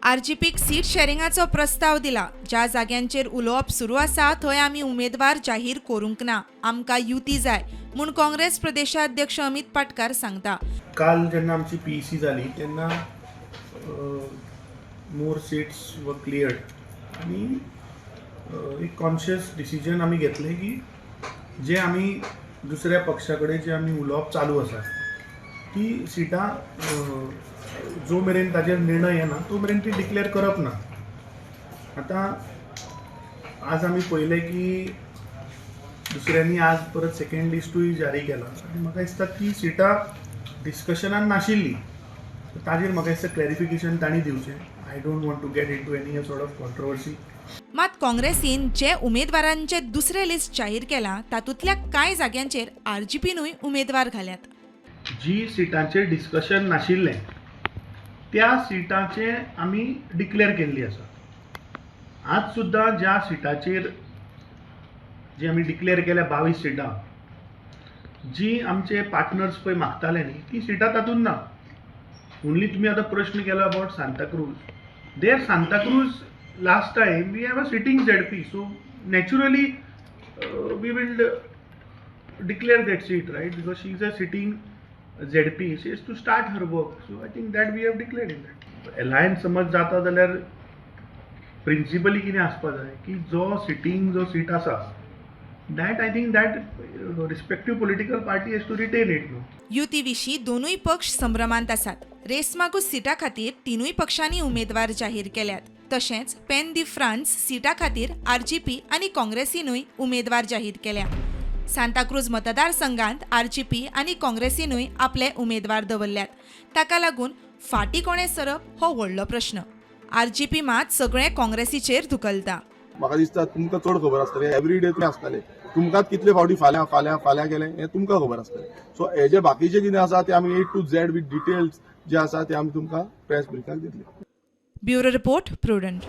आरजीपीक seat शॅरिंगाचो प्रस्ताव दिला. ज्या जाग्यांचेर उलोवप सुरू आसा थंय आमी उमेदवार जाहीर करूंक ना. आमकां युती जाय म्हूण काँग्रेस प्रदेशाध्यक्ष अमित पाटकार सांगता. काल जेन्ना आमची पीईसी जाली तेन्ना मोर सीट्स वर क्लियर्ड आनी एक कॉन्शियस डिसिजन आमी घेतलें की जे आमी दुसऱ्या पक्षा कडेन जे आमी उलोवप चालू आसा ती सिटां जो मेरेन ताजेर निर्णय येना तो मेरेन ती डिक्लेअर करप ना. आतां आज आमी पळयलें की दुसऱ्यांनी आज परत सेकंड लिस्टूय जारी केला आनी म्हाका दिसता ती सिटां डिस्कशनान नाशिल्ली. ताजेर म्हाका दिसता क्लॅरिफिकेशन तांणी दिवचें. I don't want to get into any sort of controversy. मात काँग्रेसीन जे उमेदवारांचे दुसरें लिस्ट जाहीर केलां तातूंतल्या कांय जाग्यांचेर आरजीपीनूय उमेदवार घाल्यात. जी सिटांचेर डिस्कशन नाशिल्लें त्या सिटांचे आमी डिक्लेअर केल्ली आसा. आज सुद्दां ज्या सिटाचेर जी आमी डिक्लेअर केल्या 22 सिटां, जी आमचे पार्टनर्स पळय मागताले न्ही, ती सिटां तातूंत ना. ओन्ली तुमी आतां प्रश्न केलो about Santacruz. There Santacruz last time we have a sitting ZP, so naturally we will declare that seat, right? Because she is a sitting ZP, she has to start her work. So I think that we have declared in that. Alliance समज जाता जाल्यार principally कितें आसपा जाय की जो sitting जो seat आसा, that I think that respective political party has to retain it, न्हू. युती विशीं दोनूय पक्ष संभ्रमांत आसात. रेसमागूस सिटा खातीर तिनूय पक्षांनी उमेदवार जाहीर केल्यात. तशेंच पेन दी फ्रांस सिटा खातीर आरजीपी आनी काँग्रेसीनूय उमेदवार जाहीर केल्या. सांताक्रूज मतदारसंघात आरजीपी आनी काँग्रेसीनूय आपले उमेदवार दवरल्यात. ताका लागून फाटीं कोणें सरप हो व्हडलो प्रश्न. आरजीपी मात सगळें काँग्रेसीचेर धुकलता. म्हाका दिसता तुमकां चड खबर आसतलें. एवरी डे तुमी आसताले, तुमकांच कितले फावटी फाल्यां फाल्यां फाल्यां गेलें हें तुमकां खबर आसतलें. सो हे जे बाकीचे कितें आसा ते आमी ए टू झेड विथ डिटेल्स जे आसा ते आमी तुमकां प्रेस ब्रिफाक दितले. Bureau report, prudent.